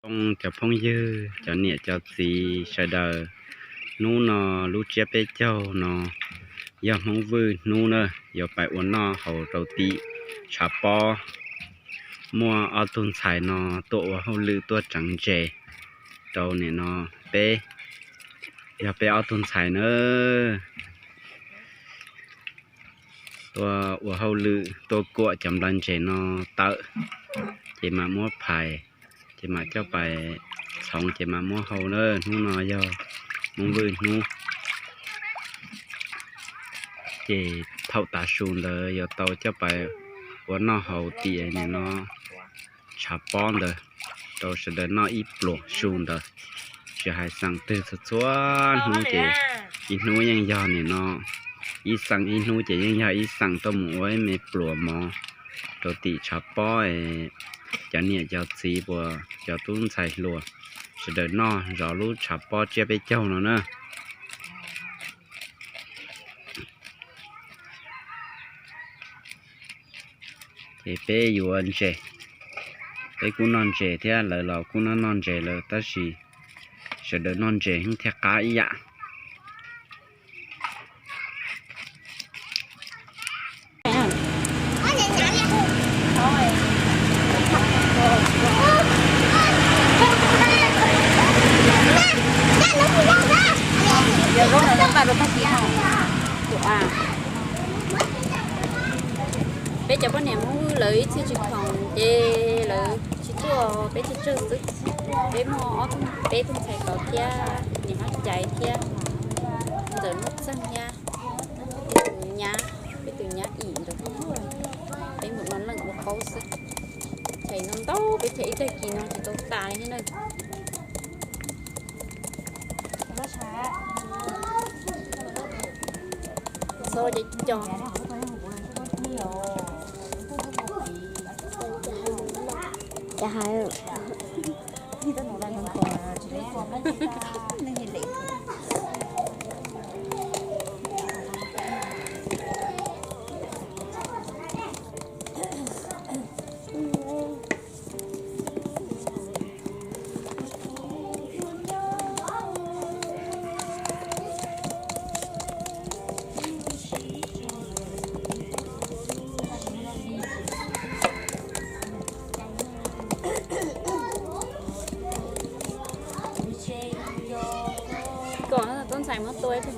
Zoo cov phooj ywg, cov niam cov txiv sawv daws, hnub no lub tsiab peb caug no yog Hmoob Vwj hnub na, yuav pais ua noj haus rau tim tshav pob. Muaj ob tug ntxhais no tuaj ua hauj lwm tuaj tseev ntses rau nim no peb, yog peb ob tug ntxhais na. Tuaj ua hauj lwm tuaj kuam cov nplaj ntses no tawm, ces mam muab phais, ces mam coj pais txhoov ces mam muab hau na. Hnub no yog Hmoob Vwj hnub, ces thaum tav su ntawd yuav tau coj pais ua noj haus tim nim no tshav pob ntawd rau sawv daws noj ib pluas su ntawd. Tsis hais xeem twg txhua txhua hnub ces ib hnub yeej yog nim no, ib xeem ib hnub ces yeej yog ib xeem tuaj mus ua ib me pluas mov rau tim tshav pob. Cov niam cov txiv puas cov tub ntxhais hluas sawv daws noj zov lub tshav pob tsiab peb caug no na. Ces peb yuav ntses, peb kuj noj ntses thiab, lawv los kuj noj noj ntses lawm, tab sis sawv daws noj ntses thiaj qab ib yam. Peb cov poj niam Hmoob Vwj lawv ib txhia tsis khoom ces lawv tsis tuaj, peb tsawg tsawg xwb. Peb muaj ob tug, peb tug ntxhais tod thiab, niam Hmoob Caiv thiab, ntxawm Nuj Txeeg thiab, peb tus nyab, peb tus nyab ib ntawd, peb mus no leej ua paub xwb. Chais no ntau, peb chais ib tag kis no tsis tau tas li thiab na. Txhob cov cov. Cas hais. Kom tub ntxhais muab tua ib pliag.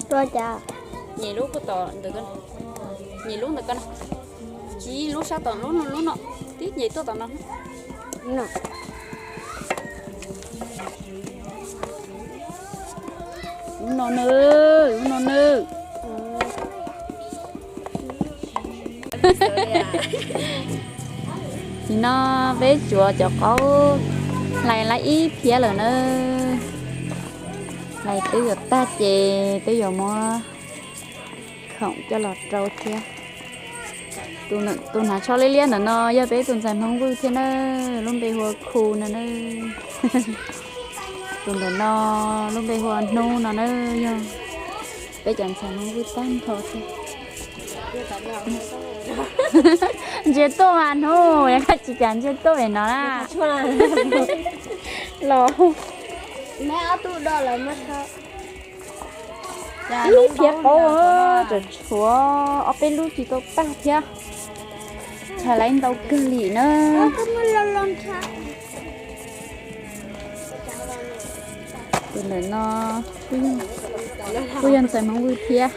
Tua cas? Nyem lub puag tom ntawd ko, nyem lub ntawd ko na. Tsis, lub sab tom lub no, lub no, tib nyem tuaj tom no. Lub no nawb, lub no nawb. Nim no peb tsuav cov qaub hlais lawm ib phiab lawm na. Hlais twb yuav tag ces twb yuav muab khoom coj los rau thiab. Tus hnav tsho liab liab ntawm no yog peb tus ntxhais Hmoob Vwj thiab na, lub npe hu ua Khu no na. Tus ntawm no lub npe hu ua Hnub no na, yog peb cov ntxhais Hmoob Vwj tag nrho thiab. Ntsia tuaj mas Hnub, yog koj tsis cas ntsia tuaj pem no na. Los ib phiab qaub, tseem tshuav ob peb lub tsis tau tag thiab. Tshais laiv ntau kawg li na. Tus ntawm no kuj yog ntxhais Hmoob Vwj thiab,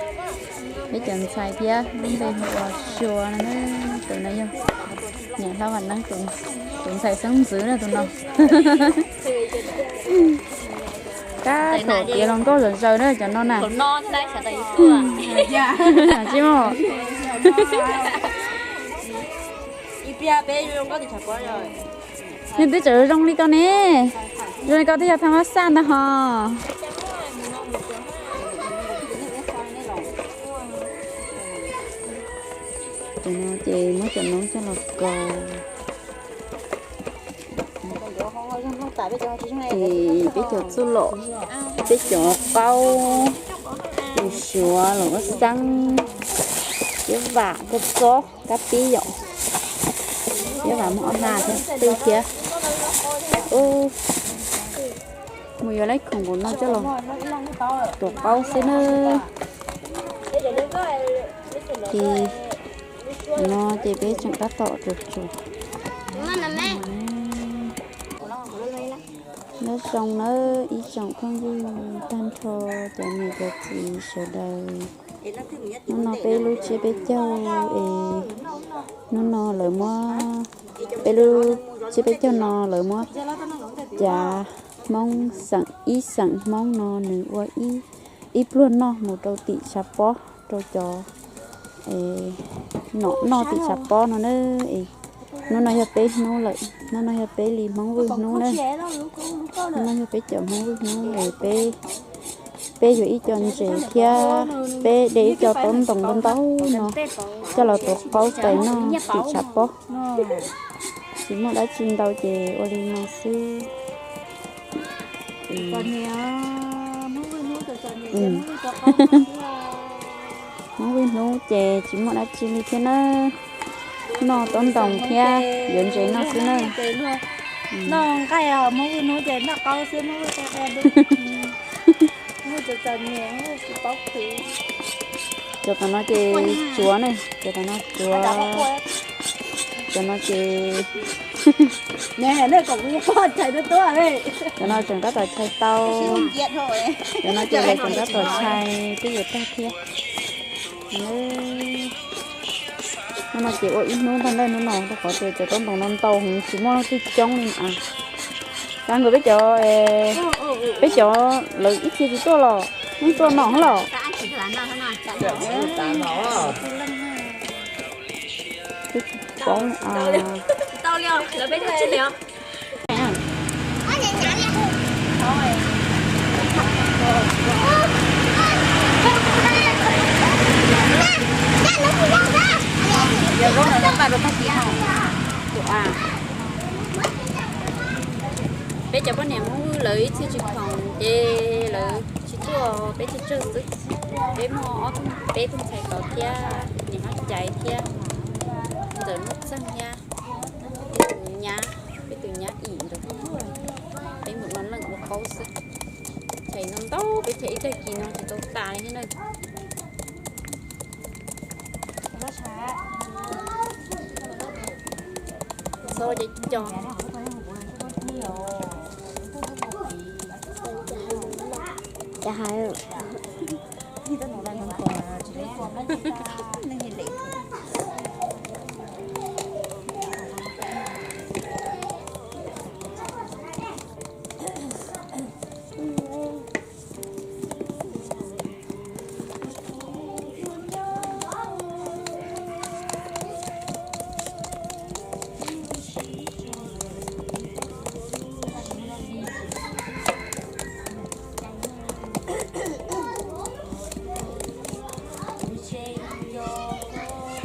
peb cov ntxhais thiab, lub npe hu ua Sua no. Tus no yog niam hlob Vam Neeb tus ntxhais xeeb ntxwv na tus no. Tab tom tiav hluas nkauj zom zaws na cov no na. Tsis muaj. Nws twb tseem zoo li ko ne. Zoo li ko twb yog thaj mab xaj ntag hos. Tus no ces muab cov noob coj los kaus. Ces peb cov txuj lom, peb cov qaub, tus suav los ua xeeb, thiab vam kua txob kab pib yom. Thiab vam muaj ob na thiab twj thiab. Ub, mus yuav leb khoom npaum no coj los tuav qaub xwb nawb. Ces no ces peb tseem tab tom tsuas tsuas. Nyob zoo nawb ib tsoom phooj ywg tag nrho cov niam cov txiv sawv daws. Hnub no peb lub tsiab peb caug es hnub no lawv muab, peb lub tsiab peb caug no lawv muab cav Hmoob xeem, ib xeem Hmoob no nws ua ib pluag noj mus rau tim tshav pob rau cov nom noj tim tshav pob no na. Es hnub no yog peb hnub lawm, hnub no yog peb li Hmoob Vwj hnub na. Hnub no yog peb cov Hmoob Vwj hnub es peb, peb yuav ib co ntses thiab peb de ib co taub ntoos ntau ntau no coj los tuav qaub pais noj tim tshav pob. Tsis muaj dab tsi ntau ces ua li no xwb. Hmoob Vwj hnub ces tsis muaj dab tsi li thiab na. Noj taub ntoos thiab yuav ntses noj xwb na. Noj nqaij, Hmoob Vwj hnub ces noj qaub xwb, Hmoob Vwj qia qia dub. Cov tom no ces tsuav ne, cov tom no tsuav, cov no ces, cov no tseem tab tom chais tau, cov no ces lawv tseem tab tom chais twb yuav tag thiab. Hnub no ces ua ib hnub ntag ntawm hnub no rau qhov tias cov taub ntoos no ntau heev tsis muaj leej twg coob li na. Cas nkawd peb cov, peb cov lawv ib txhia tsis tuaj los yeej tuaj no los. Peb cov poj niam Hmoob Vwj lawv ib txhia tsis khoom ces lawv tsis tuaj, peb tsawg tsawg xwb. Peb muaj ob tug, peb tug ntxhais tod thiab niam Hmoob Caiv thiab ntxawm Nuj Txeeg thiab peb tus nyab, peb tus nyab ib ntawd. Peb mus no leej ua qaub xwb. Chais no ntau, peb chais ib tag kis no tsis tau tas li thiab na. Txhob cov cov.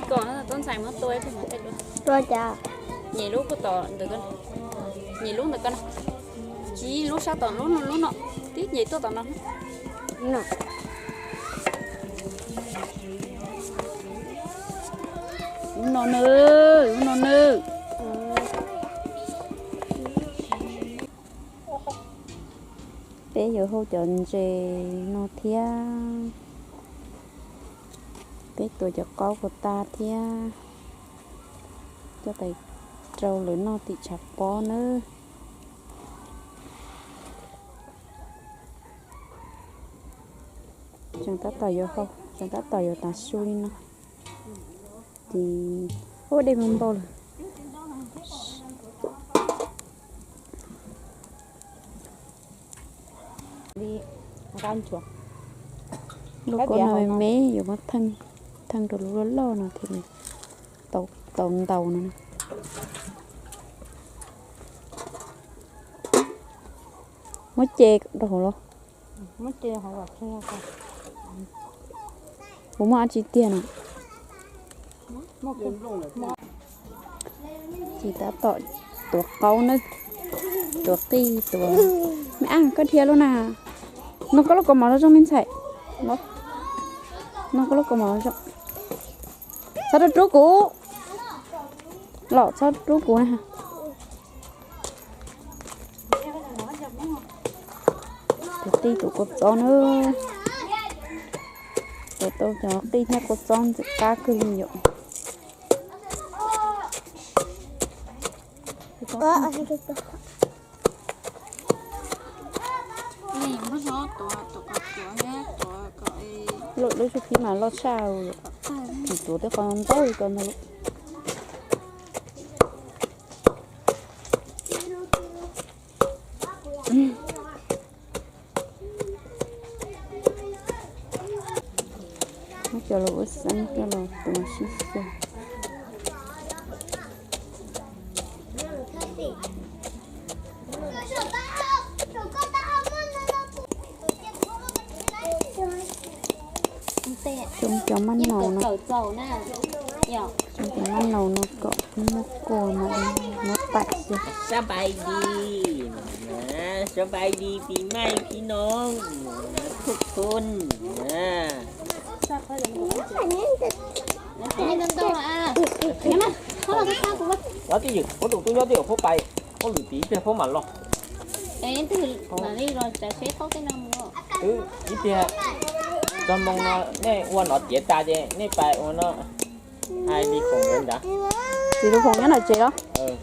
Kom tub ntxhais muab tua ib pliag mas thiaj dua. Tua cas? Nyem lub kuj tom ntawd ko, nyem lub ntawd ko na. Tsis lub sab tom lub no, lub no, tib nyem tuaj tom no. Lub no nawb, lub no nawb. Peb yuav hau cov ntses no thiab, peb tuav cov qaub kuj tas thiab, coj pais rau lawv noj tim tshav pob nawb. Tseem tab tom yuav hau, tseem tab tom yuav tav su li no. Ces ua dej npau npau lawm. Lub kua no me me yuav muab theej rau lub loj loj no thiaj li tau ntau no. Muab ce rau hauv los. Puas muaj dab tsi tiag no? Ces tab tom tuav qaub nawb, tuav qij tuav. Me ab, koj dhia lub na. Nug koj lub kaus mom zoo zoo me ntxhais. Nug koj lub kaus mom zoo. Txhob rub rub kuv. Los txhob rub kuv na. Tus qij tus kua txob na. Tus tau cov qij thiab kua txob ntxim qab kawg li yom. Lub, lub tshub phib mas loj tshaj, tsis tuav tej qhov ntau li ko ntag. Muab cov los ua xeeb coj los tua sib xyaw. Tsoo cov mab naus no, tsoo cov mab naus no kom muab kua mas muab paim xwb. สบายดี นะ สบายดีปีใหม่พี่น้อง นะ ทุกคน นะ Nyob twj ywm, puab tus tub nyob twj ywm, puab pais puab lwm tim ib pliag puab mam los. Twb ib pliag, txog moo no nej ua nov tiav tas ces nej pais ua no. Hais Li Khoom ntawd ntag. Li Khoom nyob tom tsev los?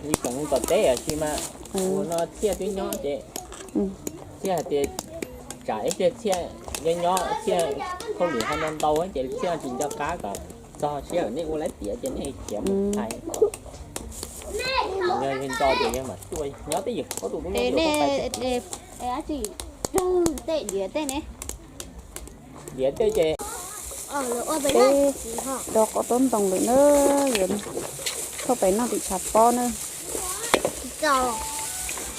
Li Khoom tom teb, tab sis mas ua no Txhiaj twb nyob ces Txhiaj hais tias tsam ib pliag Txhiaj nyob nyob, Txhiaj hauj lwm ho ntau ntau ces Txhiaj tsis nco qab kom txog sij hawm nej ua lawv tiav ces nej khiav mus hais. Yog nco ces yog mam tuaj, nyob twj ywm, puab tus tub nyob twj ywm, puab pais. Diav tej ces peb do qhov taub ntoo lawm na, yuav thauj pais noj tim tshav pob na.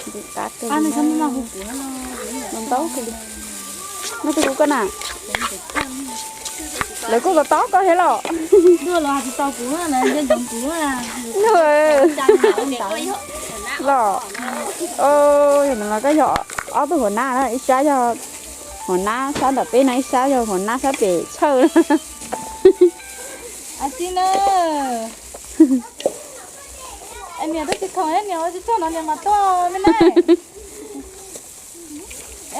Ntxim qab kawg li, ntau kawg li. Noj twg kuv koj na? Lawv kuj tau tob koj thiab los? Los, yog no los koj yog ob tug huas nab na, ib sab yog huas nab sab nram peb no, ib sab yog huas nab sab pem tshawj. Txi na, niam twb tsis khoom, niam ua tsis txog no niam mas tuaj me ne.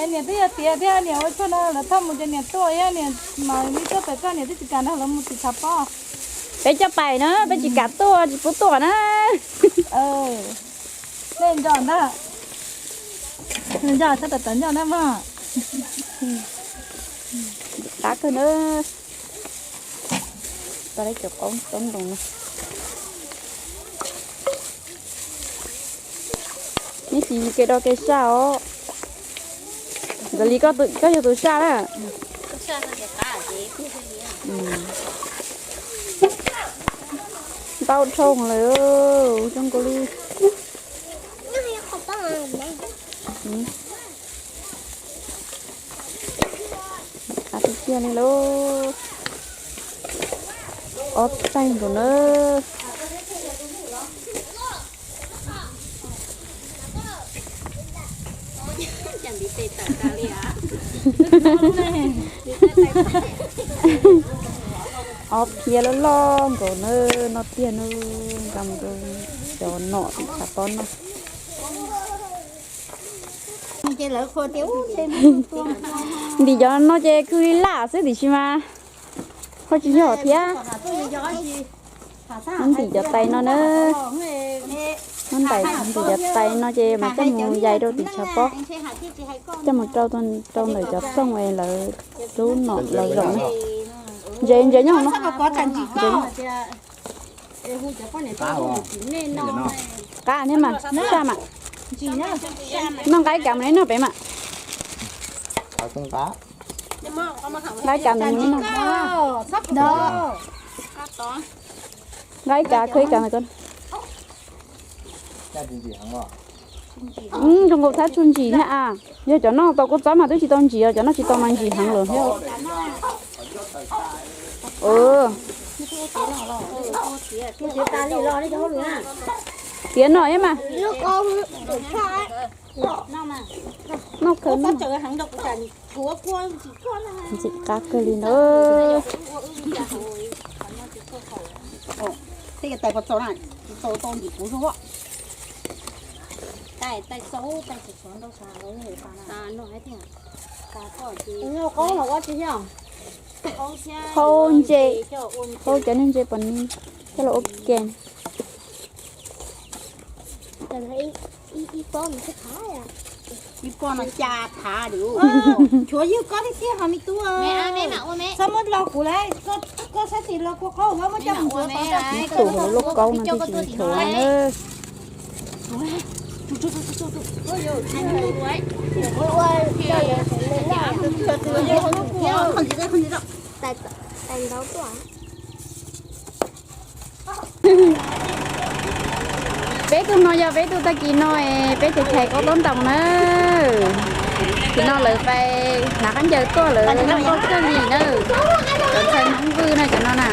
Niam twb yog tiav thiab, niam ua txog no lawv thauj mus ces niam tuaj, niam mas li tuaj pem txog niam twb tsis kam nrog lawv mus tim tshav pob. Peb coj pais na, peb tsis kam tuaj, tsis pub tuaj na. Nej nco ntag, nco txhob tawv tawv nco na mog. Qab kawg na. Tau lawv cov qaub taub ntoo no. Neb tsis kev do kev saj os. Ntxawm Lis, koj yog tus saj na. Ntau dhau lawm, zoo nkaus li. Qab tiag tiag li lauj. Ob txaig nkaus na. Ob phiab loj loj nkaus na, no tiag na, nqa mus rau cov nom tim tshav pob noj. Ntim cov no ces khwv li laj xwb tiam sis mas ho tsis yog thiab. Muab ntim cov tais no na. Muab ntim cov tais no ces mas coj mus yais rau tim tshav pob, coj mus rau, rau ntawm cov rooj es lawv hlub nom los zaum na. Ntses, ntses nyob hauv no. Qab thiab mas, saj mas. Noj nqaij kav mus noj pem mas. Nqaij kav mus noj. Nqaij kav, khuv kav ntawm ko. Zoo nkaus thab tsuj ntsim thiab a. Yog cov noj tau kua txob mas twb tsis tau ntsim os, cov noj tsis tau mas ntsim heev lawm thiab. Tiav no thiab mas. Noj kawg no. Ntxim qab kawg li na. Qaub los ua tsis yog. Qaub ntse, qaub cov niag ntse pos ni coj los ua ke. Ib pob no cas thav lawm. Chuav yog koj tiag tiag ho me tub. Txhob muab lo kuv lawm, koj sab tis lo kua qaub muab coj mus ntxuav tod. Ib tug lub kaub no twb tsis nchuav na. Peb tug no yog peb tug tag kis no es peb tus thais qaub taub ntoos na. Tim no lawv pais hnav qaub ncaws tuaj lawv noj kawg li na. Cov ntxhais Hmoob Vwj no cov no na.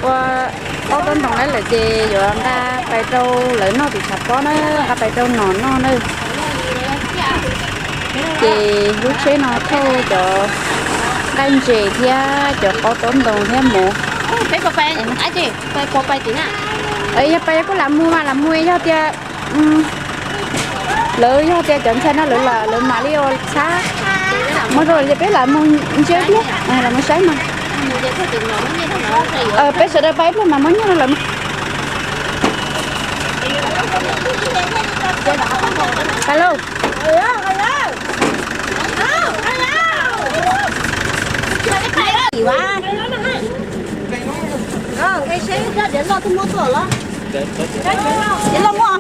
Ua qaub taub ntoos lawm ces yuav nqa pais rau lawv noj tim tshav pob na, nqa pais rau nom noj na. Ces lub tsheb no thauj cov nqaij ntses thiab cov qaub taub ntoos thiab mov. Yog pais kuj lam mus mas lam mus yog tias lawv yog tias cov ntxhais no lawv mam li ua txhab. Muab rau ces peb lam mus ntsia thiab lam mus saib mas. Peb sawv daws pais ib pliag mas muab nyiaj rau lawv mas. Hello.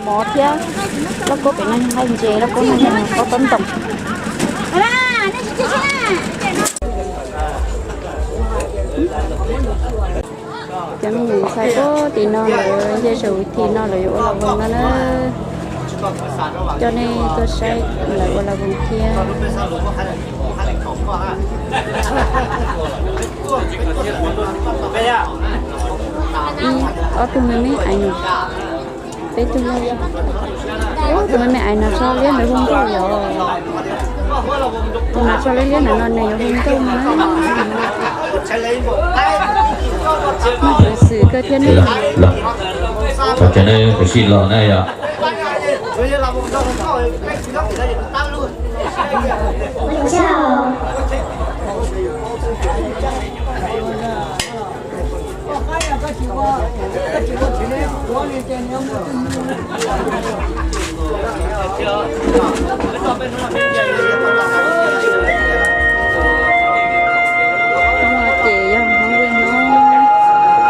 Mov thiab lauj kaub pem no nqaij ntses, lauj kaub no yog qaub taub ntoos. Cov me nyuam ntxhais puag tim no lawv nce saum tim no lawv yuav ua las voos no na. Coj nej tuaj saib lawv ua las voos thiab. Ib ob tug me me aiv no, peb tug loj. Tus me me aiv no tso liab ntawd hu nkauj yom. Tus no tso liab liab ntawd no nws yuav hu nkauj no na. Muaj peev xwm kawg thiab ne. Cov nej kuv sim los na yom. Ces yog Hmoob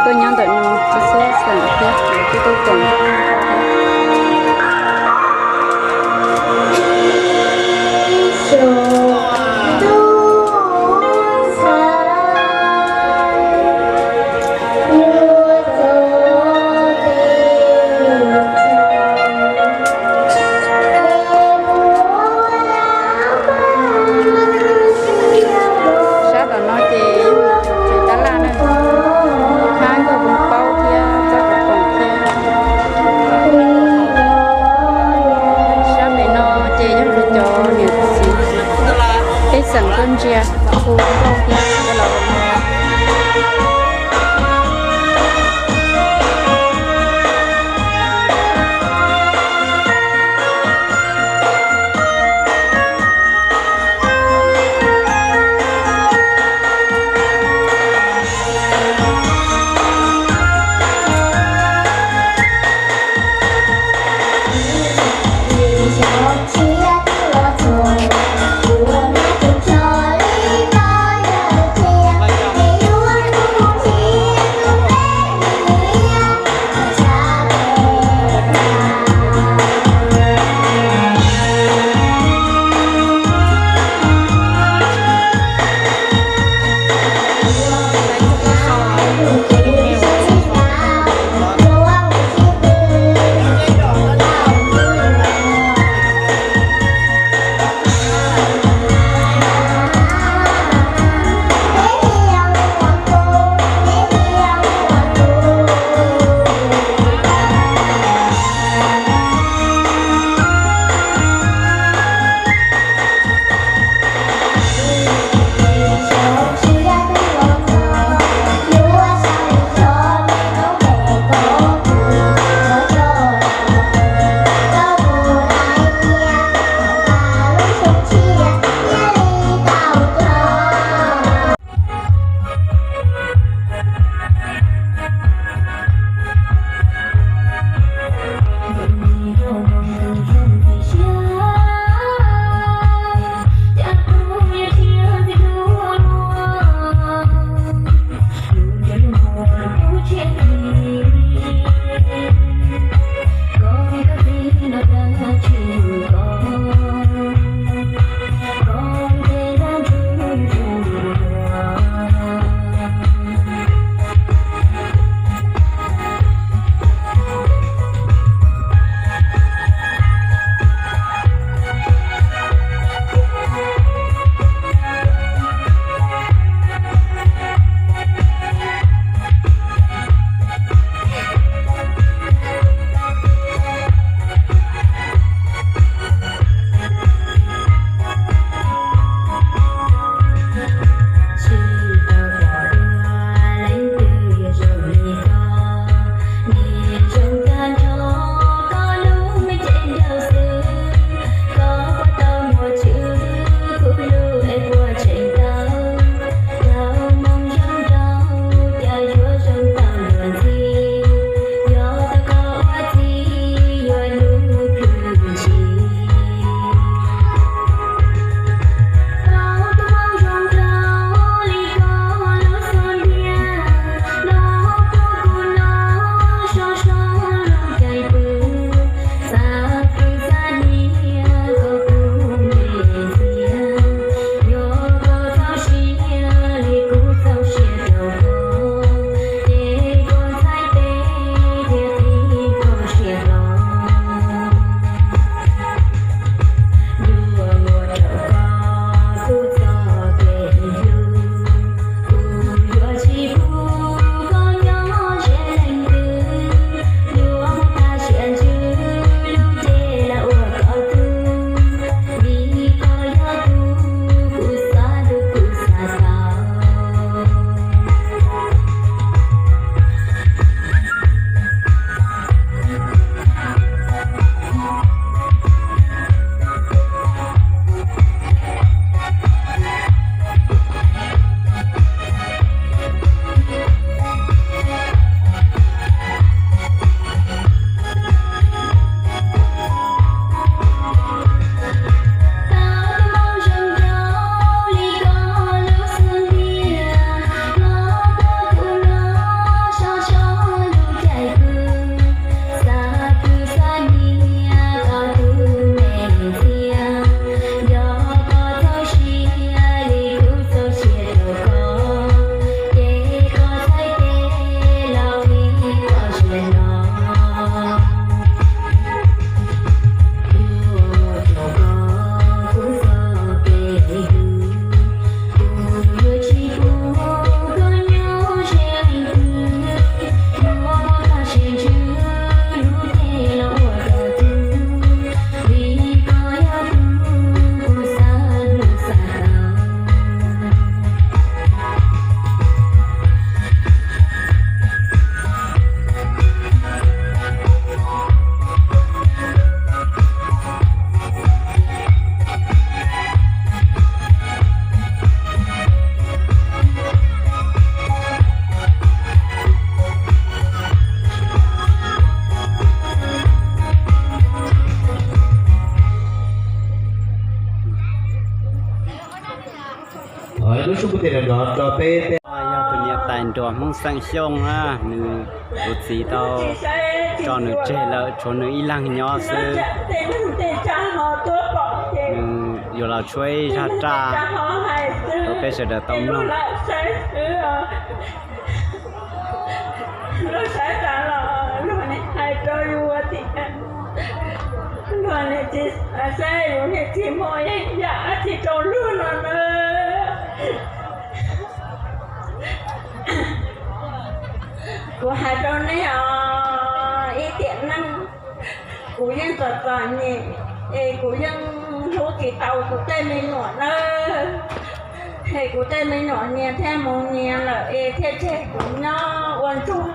Vwj no tuaj nyob ntawm no txhua txhua xeem thiab, lawv twb tuaj koom. Sab tom no ces yog tsev tab laj na, hab nkauj poos paub thiab txoj kawv poom thiab. Sab pem no ces yog lawv cov niam txiv pej xeem tuaj ntsia hu nkauj thiab coj los ua. Yog tus niam tais nruas Hmoob Xeem Xyooj na, nws, kuv txiv tau tso nws tseg lawm, tshuav nws ib leeg nyob xwb. Nws yuav los tshuab ib zaj raj rau peb sawv daws tau mloog. Luag saib tas los luag nim hais rau yus tias, luag nim tsis saib yus niam txiv muaj ib yam dab tsi rau luag no na. Kuv hais rau nej os, ib tiam neej kuv yeej txom txom nyem, es kuv yeej hlub tsis tau kuv tej me nyuam nawb. Es kuv tej me nyuam nyias thiaj mus nyias lawm es thiaj tseg kuv nyob ua ntsuag.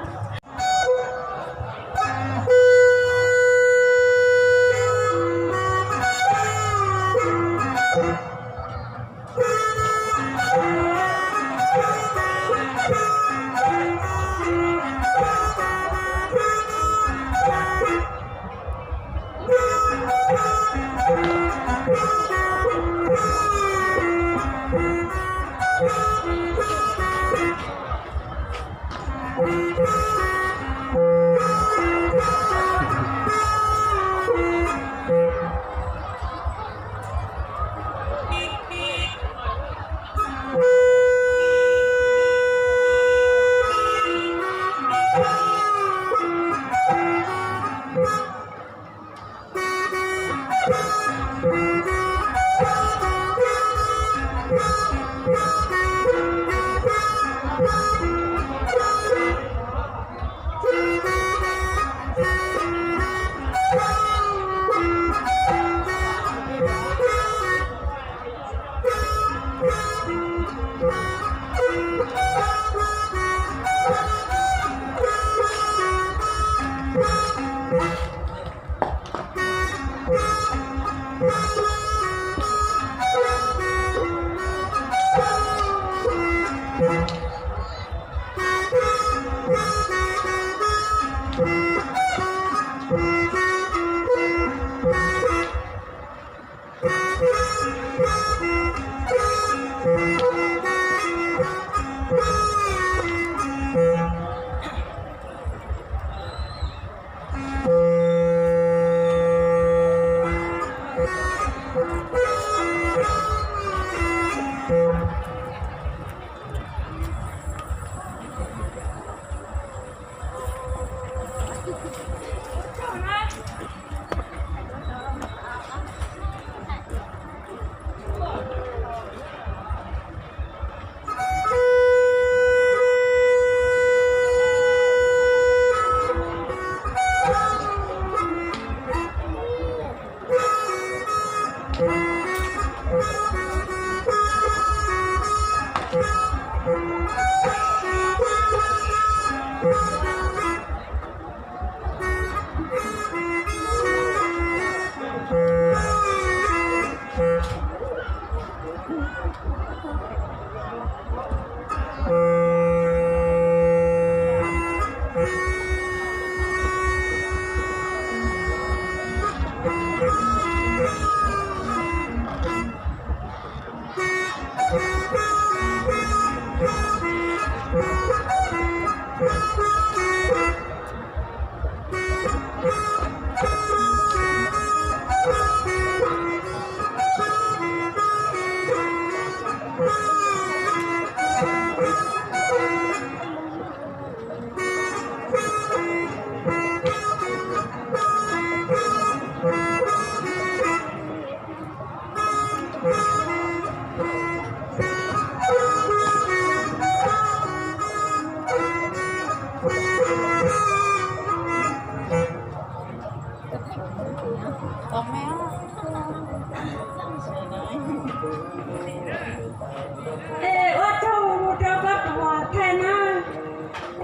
Es ua tsaug rau koj tus uas thaij na,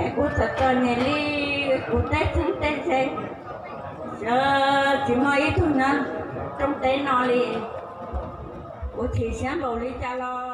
es kuv txom txom nyem li kuv tej txheeb tej ze, tsis muaj ib tug nyob rooj teb no li, kuv chim siab npaum li cas los